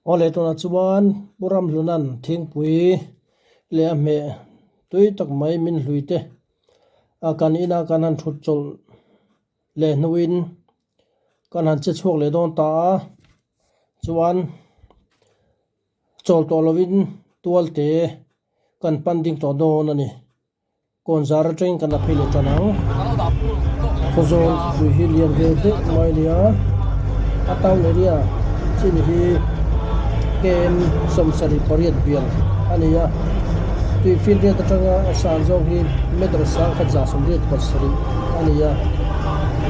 Aw leh tunah chuan Pu Ramhluna'n thingpui leh a hmeh tui tak mai min hlui te a kan ina kan han thut chawlh leh hnuin kan han che chhuak leh dawn ta a, chuan chawl tawh lovin tual te kan pan ding tawh dawn a ni. Kawnzar atangin kan la phei leh tan ang. Khawzawl khawpui hi lian ve deuh mai a nia. A town area chin hi KM 78 bial a ni a. Tui field riat atanga a san zawk hi meter 1187 a ni a.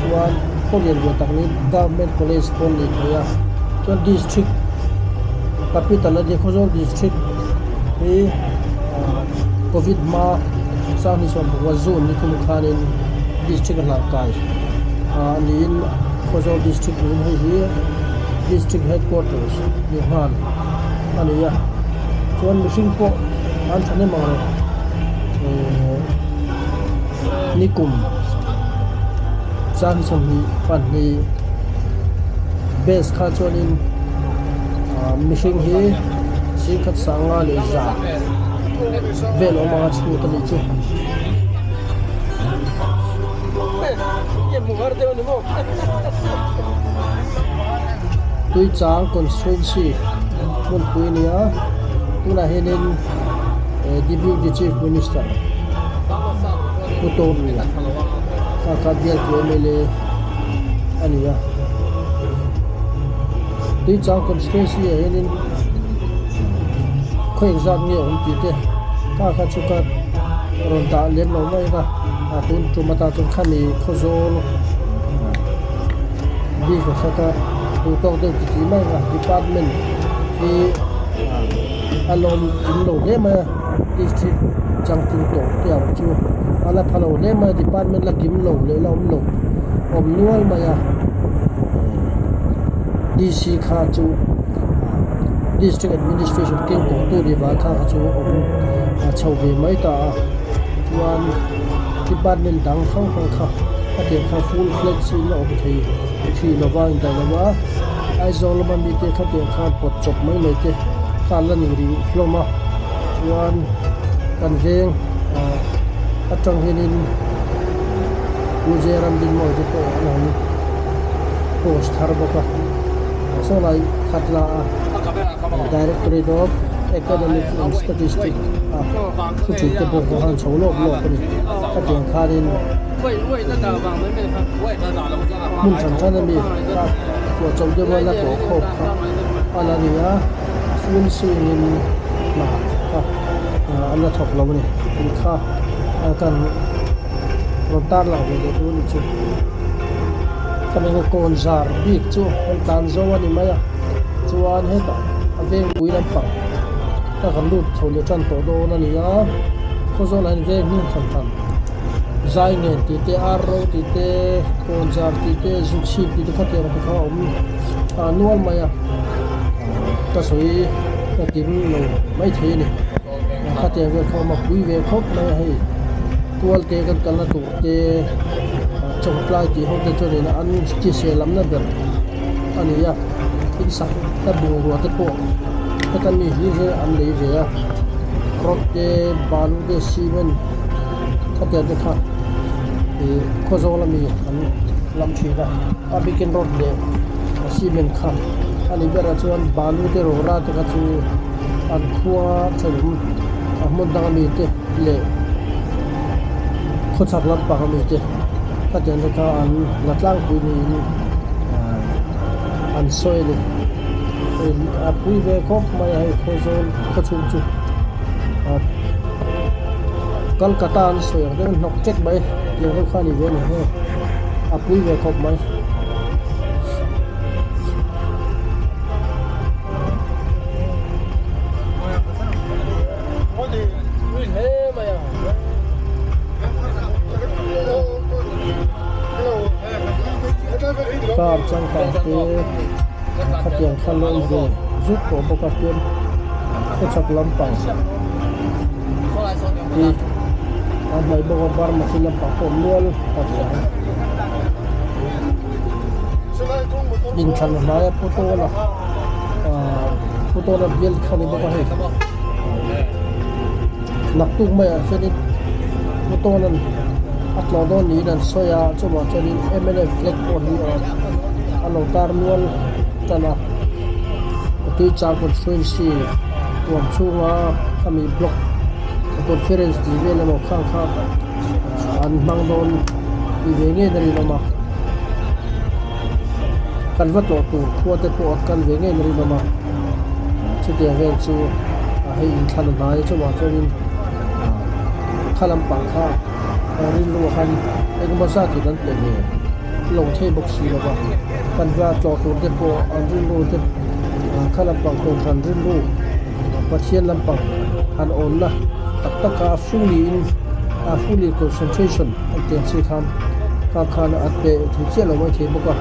Chuan khaw lian ve tak niin Government College pawn nei thei a. Chuan District Capital a nia Khawzawl District hi Covid hma sang hi chuan bawk a June ni thum khanin District a hlangkai niin Khawzawl District niin hei hi District Headquarters ni nghal a ni a chuan mihring pawh an thahnem ang reng ehh nikum sang hi 22 base kha chuanin mihring hi singkhat sanga leh za vel awm anga chhut a nih chu. Tuichang constituency hmunpui a ni a tunah hianin Deputy Chief Minister Pu Tawmliana kha kha bialtu mla a ni a Tuichang constituency ah hianin khaw engzat nge awm tih te kha kha chu ka rawn dah lem lo mai a a tun tum atan chuan khami khawzawl bik a kha ka duh tawk deuh ti tih mai a department hi a lawm kim lo hle mai a district changtlung tawh te ang chu a la pha lo hle mai a department la kim lo leh la awm lo awm nual mai a D_C kha chu district administration keng tawh tu ni vang kha kha chu awm chho ve mai ta a chuan department dang hrang hrang kha a tir kha full fledged in a awm thei thin lo va indaih lo va Aizawl lama mite khatiang khan pawt chawp mai mai te kha an la ni rih hlawm a chuan kan veng ah atang hianin U J Ramdinmawii te pawh an han post thar bawk a saw lai khat la a Directorate of Economic and Statistic a thu thin te pawh kha han chho lawk lawk a ni khatiang khanin hmun hran hran a mi kha phuah chauh deuh a la tawh khawp kha a la ni a a full swing in hna kha an la thawk lo a ni tih kha kan rawn tar lang ve leh dawn a ni chu khami hi kawn zar bik chu an tlan zo a ni mai a chuan hetah a vengpui lampang kha kan lut chho leh tan tawh dawn a ni a khawzawl ah hian veng hmun hran hran. Zai ngen tih te ar ro tih te kawn zar tih te zu chhip tih te khatiang te kha a awm a nual mai a ka sawi ka kim lo maithei a ni khatiang vel kha a awm a pui ve khawp mai a hei tual te kan kalna tur te chawngtlai tih ho te chuan in an chisel lamna ber a ni a in sak na bungrua te pawh heta mi hlir hi an lei ve a rod te balu te cement khatiang te kha ih khawzawl ami an lam thin a a bikin rod leh cement kha a nih berah chuan balu te rawra te kha chu an khua thenawm a hmun dang ami te leh khawchhak lampang ami te khatiang te kha an la tlangpui niin an sawi a ni a pui ve khawp mai a hei khawzawl khawchhung chu Kolkata an sawi ang deuh hnawk ṭek mai tiang deuh kha a ni ve a ni hei a pui ve khawp mai. Car changkang te khatiang kha la awm ve zut tawh bawk a chuan khawchhak lampang hi a hnaih bawk a Burma thil lampang pawh mual a ve ang inthlan hmaia photo a la ahh. Pu Tawna bial kha ni bawk a hei. Naktuk maiah hianin Pu Tawna'n a tlawh dawn niin an sawi a, chuvang chuanin mnf flag pawh hi a lo tar nual tan a. Tuichang constituency huam chhunga khami block conference tih vel emaw khang kha an hmang dawn tih ve ngei na rinawm a. Kan va tlawh tur khua te pawh an kal ve ngei na rinawm a, chutiang vel chu hei inthlan a hnai chuvang chuanin kha lampang kha rilru khan engemaw zatin an pe ve lo thei bawk si lo va, kan va tlawh tur te pawh an rilru te kha lampang kohhran rilru Pathian lampang han awnna tak taka a fully in a fully concentration an tih ang chi khan kha khan an pe thei chiah lo mai thei bawk a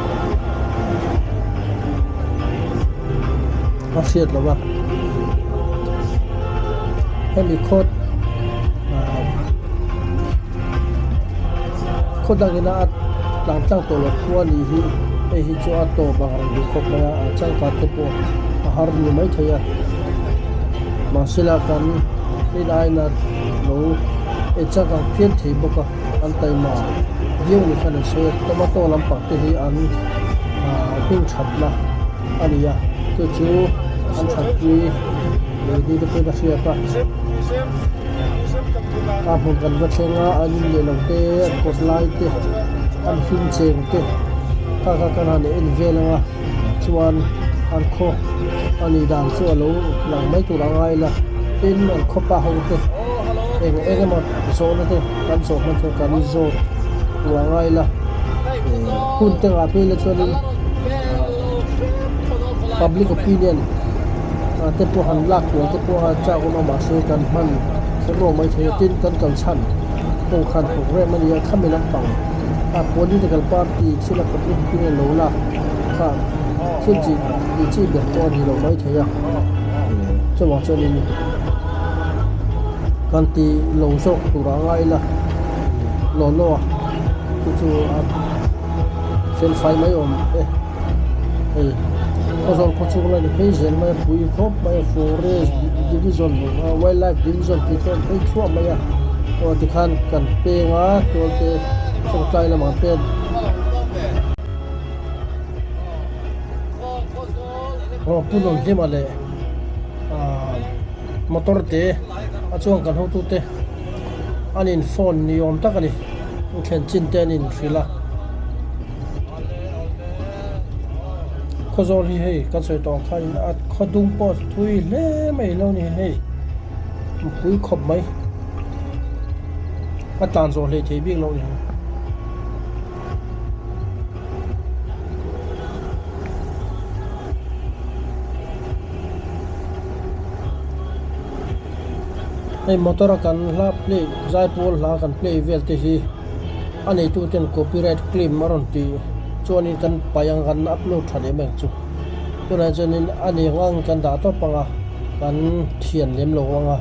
a hriat lo a hemi khawt ah khaw dangin a tlan tlang tawh loh khua nih hi hei hi chu a tawp ang reng duh khawp mai a a changkang te pawh a har ni mai thei a mahsela kan rin aina lo ei changkang phian thei bawk a an taima viau ni khan an sawi a tomato lampang te hi an ah hming thatna a ni a chu chu an thatpui ni te pawhin a hriat a a hmun kan va thleng a an in leh lo te an kawt lai te an hlim cheng te kha kha kan han en vel ang a chuan an khaw a nih dan chu a lo lang mai tur a ngai la tin an khaw pa ho te eng eng emaw zawhna te kan zawh hman chuan kan zawt tur a ngai la hun te ngah phei la chuanin public opinion te pawh han lak kual te pawh a chak awm a mahse kan hman kher rawh mai thei a tin kan kal chhan pawh khan program a ni a khami lampang a political party thil a public opinion lo lak kha thil chi tih chi ber pawh a ni lo mai thei a chuvang chuanin kan ti lo zawk tur a ngai la law law a chu chu a fel fai mai awm e hei khawzawl khaw chhung la ni phei zel mai a pui khawp mai a forest division wildlife division tih te awm phei thluah mai a aw tikhan kan peng a tualte chawngtlai lamah te aw pu Nunhlima leh ah motor te a chuan kan hotute an in phone ni awm tak a ni thlen chin te an inhrilh a khawzawl hi hei kan sawi tawh ang khanin a khaw dung pawh thui hle mai lo ni hei mipui khawp mai a tlan zawh hlei thei bik lo ni. Hei motor a kan hla play zaipawl hla kan play vel te hi a neitu ten copyright claim a rawn tih chuanin kan paih ang kan upload tha leh mai ang chu tunah chuanin a ni ang ang kan dah tawp ang a kan thian lem lo ang a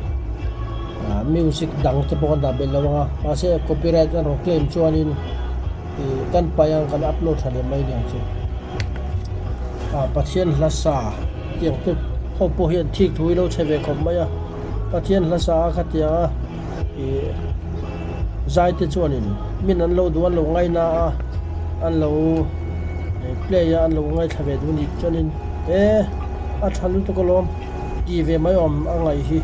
ah music dang te pawh kan dah belh lo ang a mahse copyright an rawn claim chuanin ih kan paih ang kan upload tha leh mai aniang chu ah Pathian hla sa tiang te ho pawh hian thik thu hi lo chhe ve khawp mai a Pathian hla sa a khatiang a ih zai te chuanin min an lo duh an lo ngaina a an lo play a an lo ngaithla ve duh a nih chuanin he a tha lutuk alawm tih ve mai awm a ngaih hi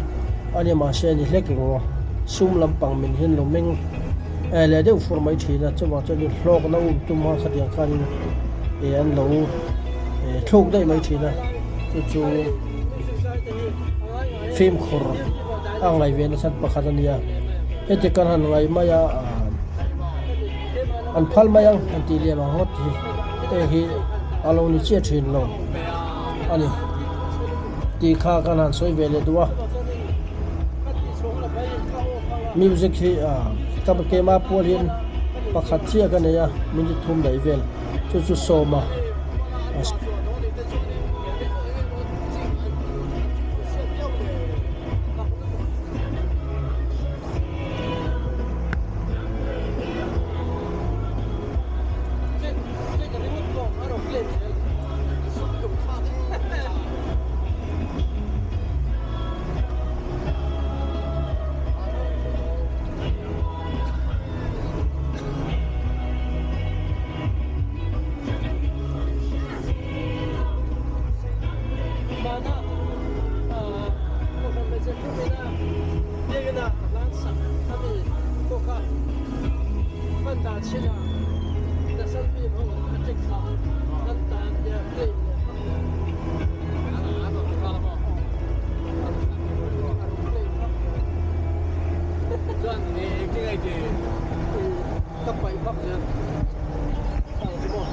a ni mahse a ni hlek lo a sum lampang min hian lo meng leh deuh fur mai thin a chuvang chuanin hlawkna um tum a khatiang khanin ih an lo thluk daih mai thin a chu chu fimkhur a ngaih ve nasa pakhat a nia heti kan han ngaih mai a an phal mai ang an tih liam ang ngawt hi heng hi a lo ni chiah thin lo a ni tih kha kan han sawi ve leh duh a music hi ka keimah pual hian pakhat chiah ka nei a minute thum daih vel chu chu sawma. Hmana Kohhran hmeichhe hmuhina biakina a hlan sak a mi pawh kha hman dan chinah National Film ho a check kha kan ta an tia claim leh hmak leh a rawn claim hmak leh ka paih hmak zel ang chu maw.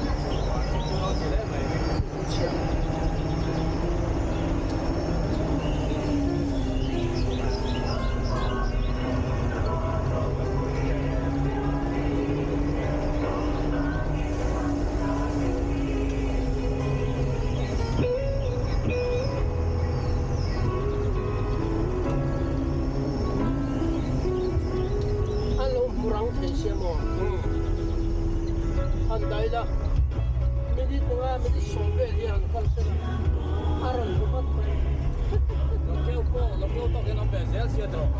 An lo hmu rang thei sia maw? Han dail a. Minute panga minute sawm vel hi han kal sela a rawn hmu vat mai. Lo keu pawh lo keu tawk hian awm ve zel sia tawh.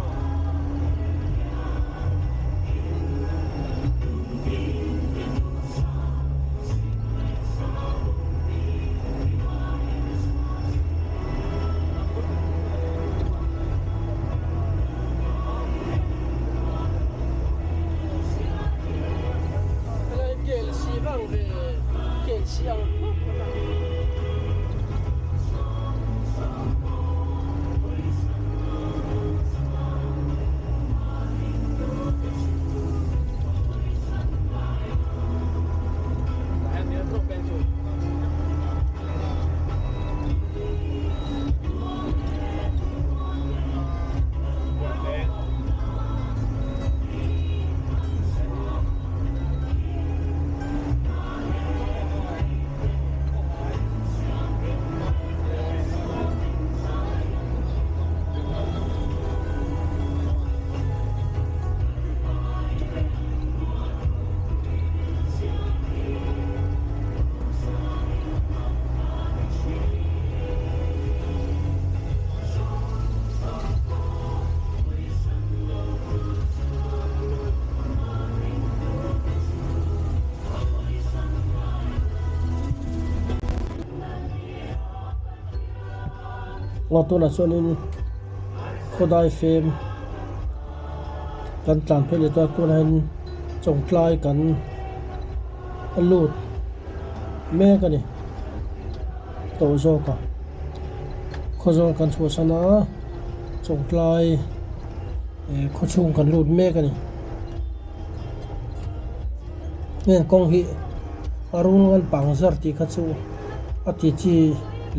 Helai kel si vang ve kel si ang khawp a. Aw tunah chuanin khawdai fem kan tlan phei leh ta tunah hian chawngtlai kan lut mek a ni tawh zawk a khawzawl kan chhuahsan a chawngtlai eh khawchhung kan lut mek a ni. Heng kawng hi a rul pang zar tih kha chu a ti chi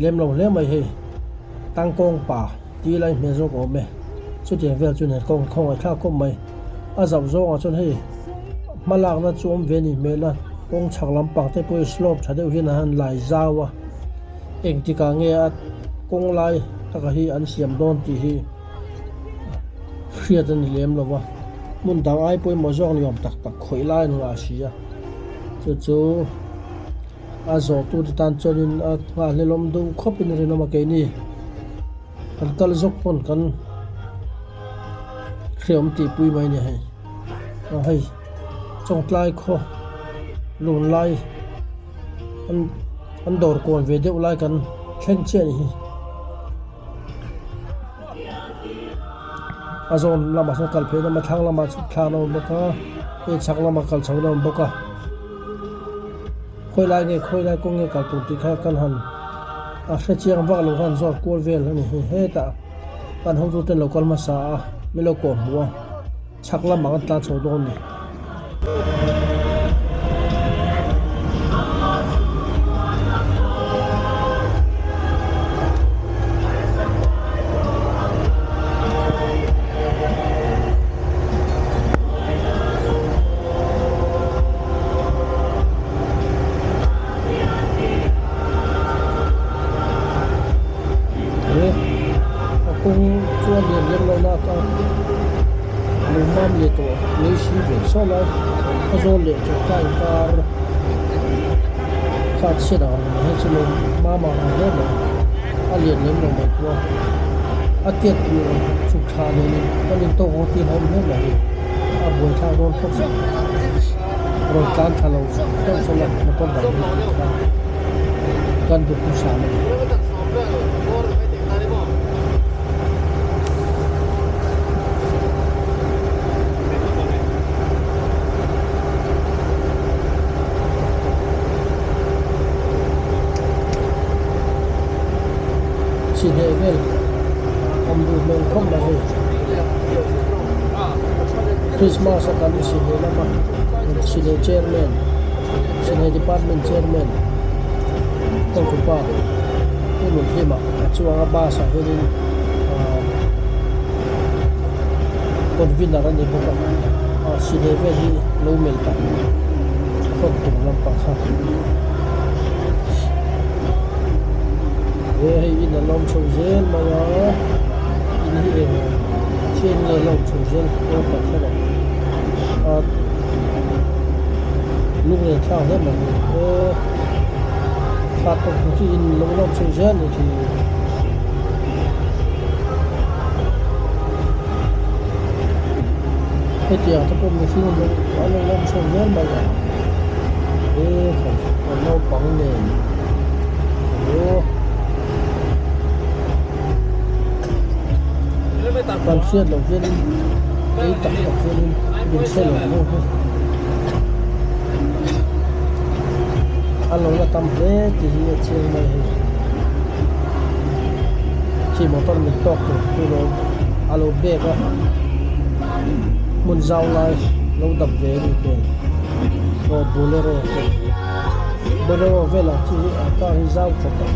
lem lo hle mai hei tangkawng pa tih lai hmel zawk a awm e chutiang vel chu nen kawng khawngaih thlak khawp mai a zauh zawngah chuan hei hma lakna chu awm ve a nih hmel a kawng chhak lampang te pawh hi slope tha deuh hian a han lai zau a engtikah nge a kawng lai taka hi an siam dawn tih hi. Hriat a ni lem lo va, hmun dang ai pawimawh zawk ni awm tak tak khawih lai an ngah si a, chu chu a zawhtute tan chuanin a nghahhlelawm deuh khawpin a rinawm a keini kan kal zawk pawn kan hreawm tihpui mai a ni hei aw hei chawngtlai khaw lun lai an dawr kawn ve deuh lai kan thleng chiah a ni hi. A zawn lamah sawn kal phei na awm a thlang lamah chhuk thlang a awm bawk a hei chhak lamah kal chho na awm bawk a khawi lai nge khawi lai kawng nge kal tur tih kha kan han a hre chiang vak lo khan zawt kual vel a ni hei hetah kan hotu ten lo kal hmasa a min lo kawh hmuh a chhak lamah kan tlan chho dawn a ni. He a kawng chuan lian lem lo lak a lo mam leh tawh lei si ve saw lai a zawl leh chaw tlai kar kha chhiat ang reng mai hi chu lo mam ang reng hle mai a lian lem lo mai pawh a a tiat tur chhuk thla nen in kan in tawk ang tih a awm hle mai hei a buaithlak dawn khawp mai rawn tlan thla lo deuh sawn a motor dang hi tih kha kan duhthusam a ni. Sihneh vel awm duh hmel khawp mai hei. Christmas a kan sihneh lama sihneh chairman sihneh department chairman hotupa Pu Nunhlima a chuang a bus ah hianin ahh convener a ni bawk a ah sihneh vel hi lo mel tak hawn tur lampang kha. He hei in a lawm chho zel mai a in hi eng thil nge lawm chho zel dawn tak hre lo a lunglen thlak hle mai he thla tawp khi in lo lawm chho zel ni khi. Hetiang te pawh mihring an lo an lo lawm chho zel mai a he khaw naupang nen aw kan hriat loh hianin kei tak tak hianin min hre lo maw hi a lo la tam hle tih hi a chiang mai hei khi motor min tawk tur chu lo a lo bek a hmun zau lai lo dap ve a nih hmel aw bolero te bolero velah chu a car hi zau khawp a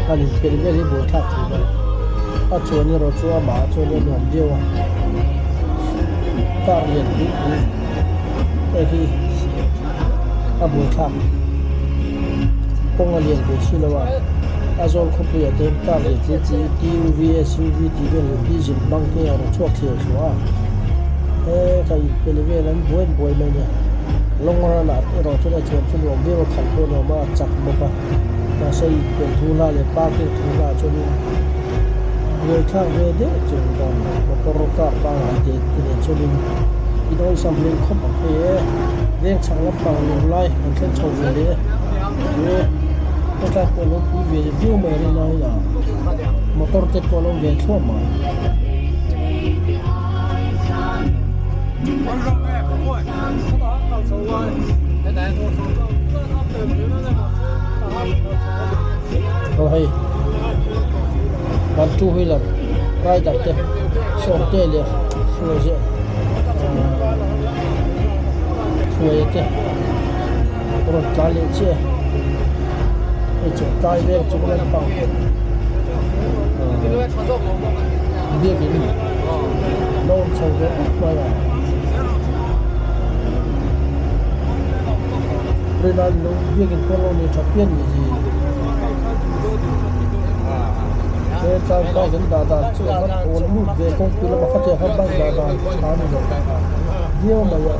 han inpelh vel hi buaithlak thei mai a chuan erawh chu amah ah chuan a nuam viau a car lian pui pui hei hi a buaithlak kawng a lian ve si lo a a zawl khawpuiah te hian car lian pui pui T_U_V S_U_V tih vel leh diesel hmang te a rawn chhuak thliah thluah a he ka inpelh vel an buai buai mai nia long run ah erawh chuan a chuan chu nuam viau a khalh pawh nuam a a chak bawk a mahse inpelh thu hla leh parking thu hla ah chuanin buaithlak ve deuh chu dan motor car pangngai te te nen chuanin in awlsam hmel khawp ang hei e veng chhak lampang lung lai an thleng chho ve leh e hetlai pawh lo pui ve viau mai a rin aiin a motor te pawh lo ve thluah mai. Aw hei kan two wheeler rider te sawmte leh hruai zeh ahh hruaia te rawn tlan leh chiah a hei chaw tlai vel chung lampang ahh biakin la awm chho ve awk mai a rinai lo biakin pawh lo nei tha pian ni hi he tlai bike an dah dan chu a va awl lut ve kawngpui lama khatiang kha bike dah dan tha a ni lo viau mai a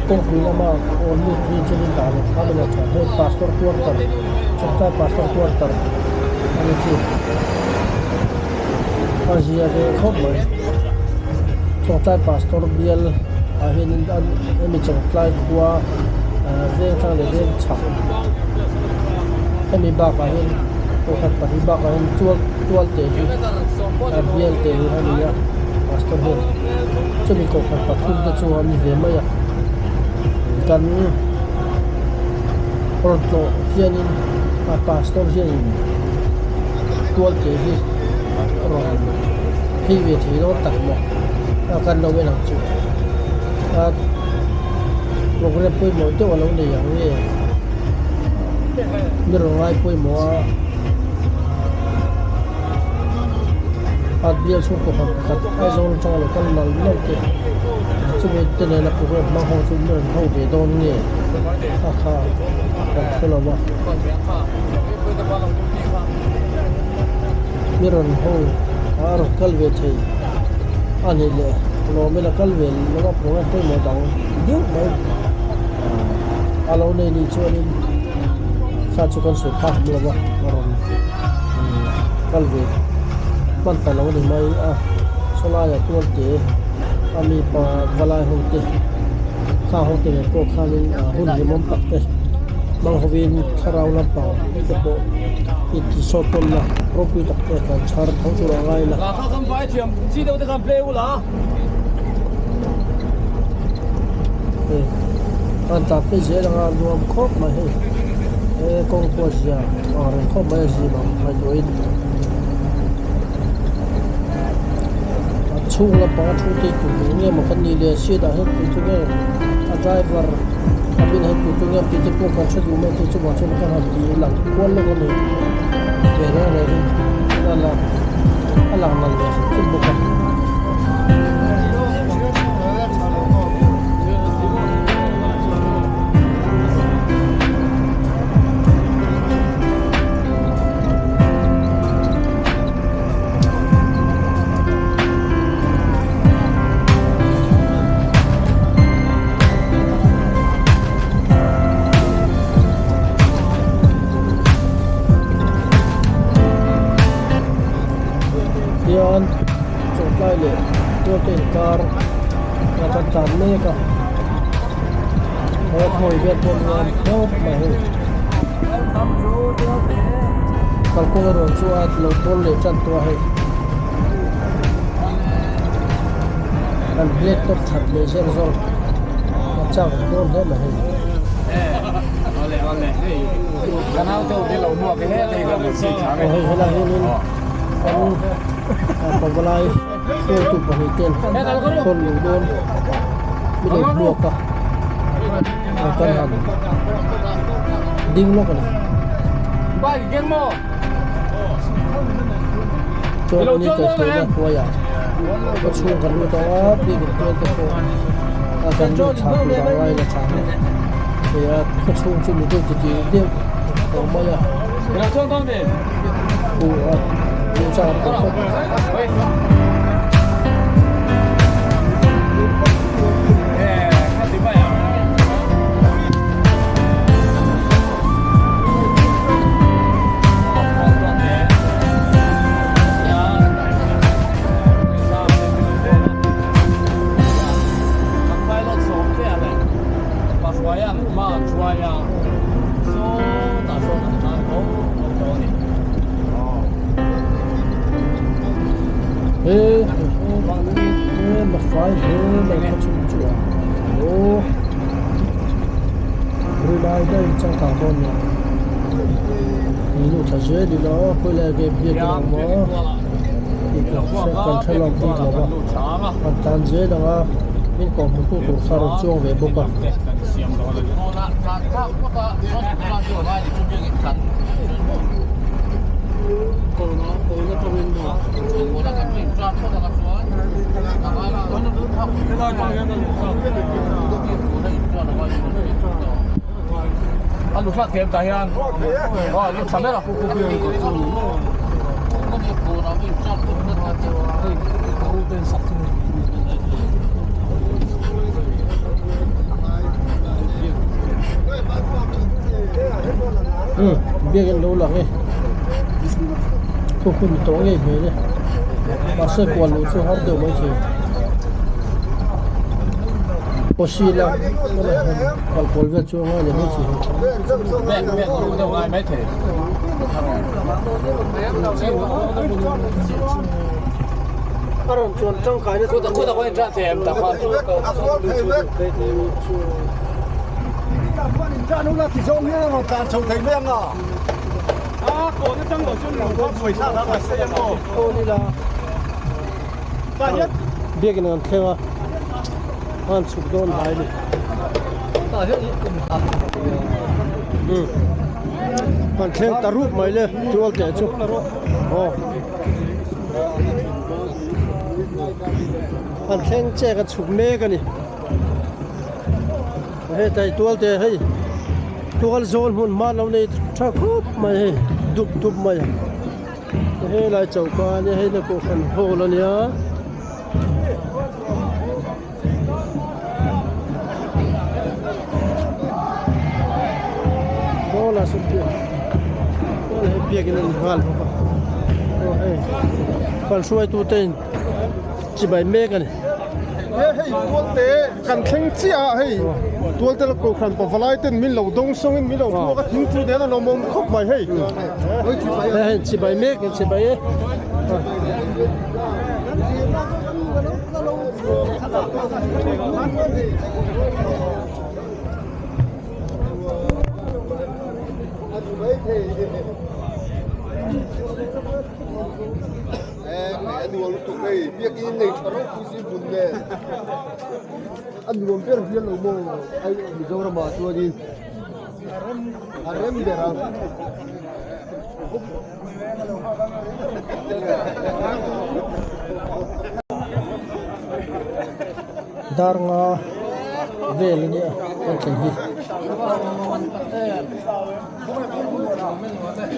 kawngpui lama awl lut hi chuanin dah loh hram a ni a tha hei pastor quarter chawngtlai pastor quarter a ni chu a zia ve khawp mai chawngtlai pastor bial ah hianin hemi chawngtlai khua ah veng tlang leh veng chhak hemi bakah hian pakhat pahnih bakah hian tual tual te hi a bial te hi a ni a pastor hian chumi kohhran pathum te chu an ni ve mai a kan rawn tlawh hianin a pastor hianin tual te hi rawn phei ve thei dawn tak maw a kan lo en ang chu a program pawimawh deuh a lo nei ang nge mi rawn ngai pawimawh a a bial chhungkaw hman pakhat Aizawl atanga lo kal nal nal te chumi te nena program hmang ho chu mi rawn ho ve dawn nge kha kha kan hre lo va mi rawn ho a rawn kal ve thei a nih leh lawmin a kal ve lo a program pawimawh dang deuh mai a lo nei nih chuanin kha chu kan sawi phak awm lo va a rawn kal ve hman ta lo a ni mai a sawlaiah tual te a mi pa valai ho te khang ho te nen pawh khanin hun hlimawm tak te hmang hovin thlarau lampang te pawh intisawt tawnna ropui tak te kan chhar tho tur a ngai la. Hei an tlan phei zel anga nuam khawp mai hei. He kawng pawh a zia ang reng khawp mai a zim ang ngaihtuahin a chhung lampang a thu te hi tu nge maw kan nih le seat ah hian tu tu nge a driver cabin ah hian tu tu nge tih te pawh kan hre duh mai te chuvang chuan kan han ti lang kual lawk a ni ve reng reng in a lang a lang nalh ve hrim hrim bawk a. Hian chawhtlai leh tualte inkar a kan tlan mek a he khawi vel pawh nuam khawp mai hei kalkawng erawh chu a lo bawl leh tan tawh a hei an black top that leh zel zawk a chak dawn hle mai hei. Aw hei helai hianin kan pavalai hruaitu pahnih ten khawn luh dawn mi lo hmuak a kan han ding lawk a ni. Chuan ni kaihhruaina hnuaiah khaw chhung kan lut ang a biakin tual te pawh a kan lut thla tur a ngai la tha hle thei a khaw chhung chu mi deuh titi deuh tawh mai a huh a luh chak an tam khawp. He he ma fai hle mai khaw chhung chu a aw. Rilai daih changkang dawn nia ni nu tha zel ila khawi lai nge biak in awm a tih ka hre kan hre lawk bik lo va an tan zel ang a min kawh hmu tu tur kha rawn chuang ve bawk a. Biakin lo lang e thu hun tawh ngei hmel e mahse kual luh chu har deuh mai thei. Pawsi la kal kual vel chu a ngai leh mai thei hei. Biakin an thleng a an chhuk dawn hnai a ni an thleng ta rup mai le tual teh chu aw an thleng chek a chhuk mek a ni hetai tual te hei tual zawl hmun hma lo nei tha khawp mai hei dup dup mai a. Helai choka a nia hei na kohhran hall a nia. Hall ah sawn biak hall hei biakin a ni nghal bawk a aw hei kan hruaitu te in chibai mek a ni. He hei tualte kan thleng chiah a hei tualte la kohhran pavalai ten min lo dawng sawng in min lo hmuak a thingpui nen a lo awm khawp mai hei. He hei chibai mek in chibai e. Dar nga vel a nia kan thlen hi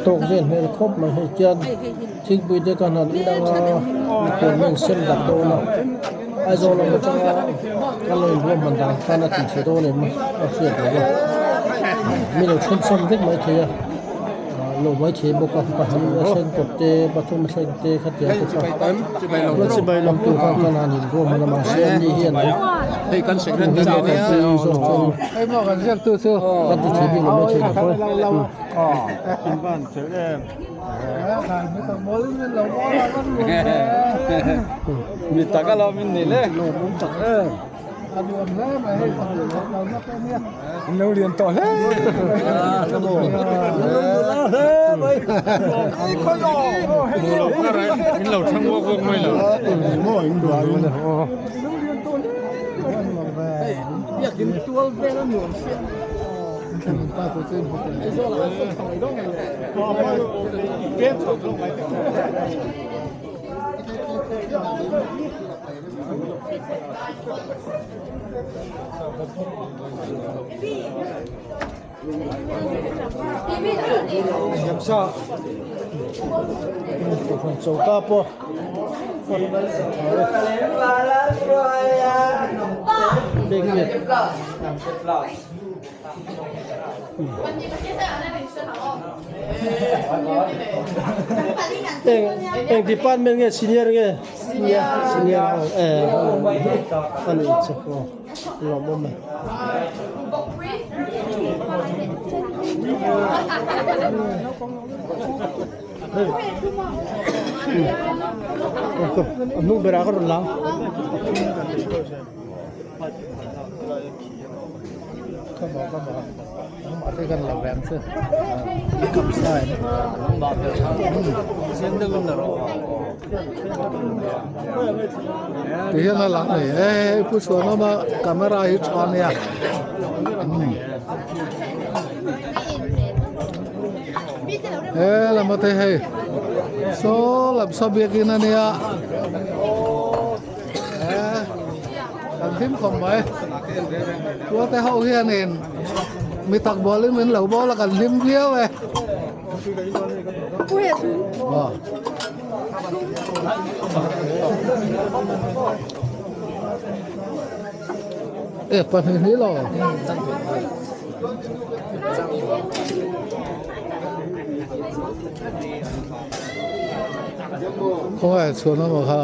tawk vel hmel khawp mai hei tian thingpui te kan han in anga mikhual hian sem dak dawn a Aizawl lam atanga kan lo inruahman dan khan a tih theih dawn em a hriat loh a mi lo thensawm vek mai thei a. lo mai thei bawk a pahnih a thleng kawp te pathum a thleng te khatiang te kha lam tur khan kan han in ruahman a mahse an ni hian an thu hi kan kalpui zawk chuan kan ti thei bik lo mai thei lo. Choka pawh Eng department nge senior nge senior eh ani chu aw lawmawm e. A hnung berah ka rawn lang. Ti hian a lang nei e pu chhuanawma camera hi tha ania he lama te hei saw lam saw biakin ania Kan hlim khawp mai. Tuate ho hianin mi tak bawlin min lo bawl a kan hlim viau e. E pahnih hnih lo. Khawngaih chhuan emaw kha.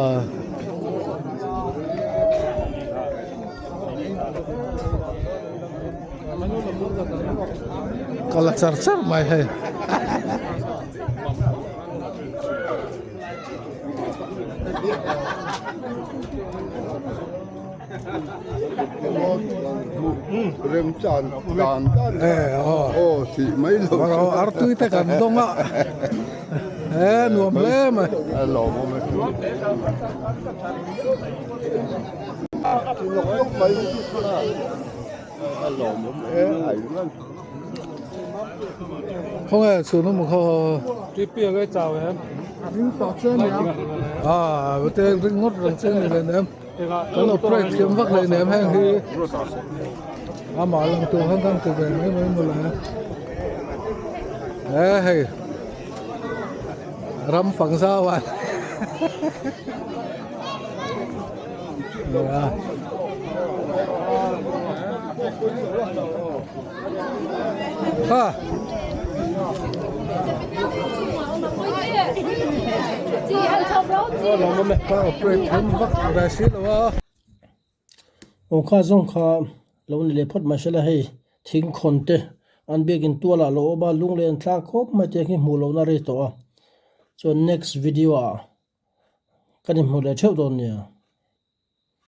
Ka la char char mai hei. Rem chan dan dan aw tih mai lo. Artui te kan dawng a. E nuam hle mai. A lawmawm e. A lawmawm e ai ngan. Khawnge chhun awm khaw. A te ring ngawt reng che ni hle nem. Kan lo pray thiam vak hle nem heng hi. Amah lang tur khan kan ti ve mai mai mawle. E hei. Ram fang zau a Ha Aw kha zawng kha lo ni leh phawt mai sela hei thing khawn te an biakin tual ah lo awm a lung leh an thlak khawp mai te khi hmuh lohna rei tawh a chuan next video ah kan inhmuh leh theuh dawn nia.